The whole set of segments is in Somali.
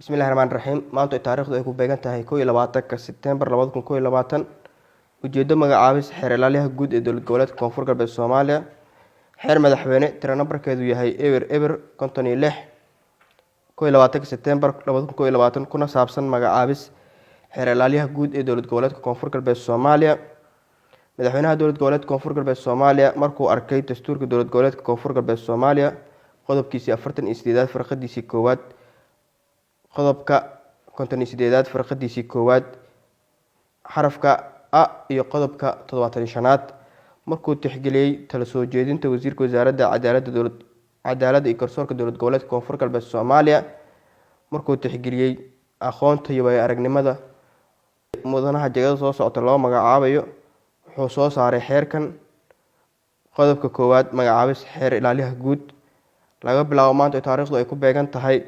Bismillahi raxmaani raxiim. Maanta ay taariikhdu ay ku beegan tahay 21-ka Sebtembar 2021. Ujeedo: magacaabis xeer ilaaliyaha guud ee Dowlad Goboleedka Koonfur Galbeed Soomaaliya. Xeer madaxweyne tiro nambarkeedu yahay 0056, 21-ka Sebtembar 2021, kuna saabsan magacaabis xeer ilaaliyaha guud ee Dowlad Goboleedka Koonfur Galbeed Soomaaliya. Madaxweynaha Dowlad Goboleedka Koonfur Galbeed Soomaaliya markuu arkay dastuurka Dowlad Goboleedka Koonfur Galbeed Soomaaliya qodobkiisii 48aad farqadiisii koowaad, qodobka 58aad farqadiisii koowaad xarafka a iyo qodobka 75aad, markuu tixgeliyey tala soo jeedinta wasiirka wasaaradda cadaaladda dowlad cadaaladda iyo garsoorka Dowlad Goboleedka Koonfur Galbeed Soomaaliya, markuu tixgeliyey aqoonta iyo waayo aragnimada mudanaha jagada soo socota loo magacaabayo, wuxuu soo saaray xeerkan. Qodobka koowaad: magacaabis xeer ilaaliyaha guud. Laga bilaabo maanta oo taariikhdu ay ku beegan tahay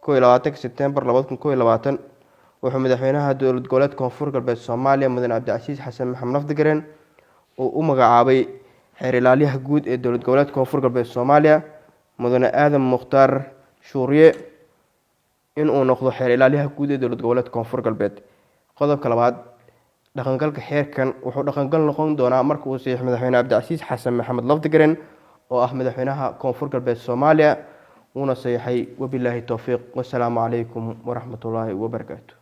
21-ka Sebtembar 2021, wuxuu madaxweynaha Dowlad Goboleedka Koonfur Galbeed Soomaaliya, mudane Cabdicasiis Xasan Maxamed Lafdigareen, uu u magacaabay xeer ilaaliyaha guud ee Dowlad Goboleedka Koonfur Galbeed Soomaaliya mudane Aadan Mukhtaar Shuuriye inuu noqdo xeer ilaaliyaha guud ee Dowlad Goboleedka Koonfur Galbeed. Qodobka labaad: dhaqangalka xeerkan wuxuu dhaqangal noqon doonaa marka uu saxiixo madaxweyne Cabdicasiis Xasan Maxamed Lafdigareen oo ah madaxweynaha Koonfur Galbeed Soomaaliya, wuuna saxiixay. Wabilaahi towfiiq, wasalaamu calaykum waraxmatullaahi wabarakaatu.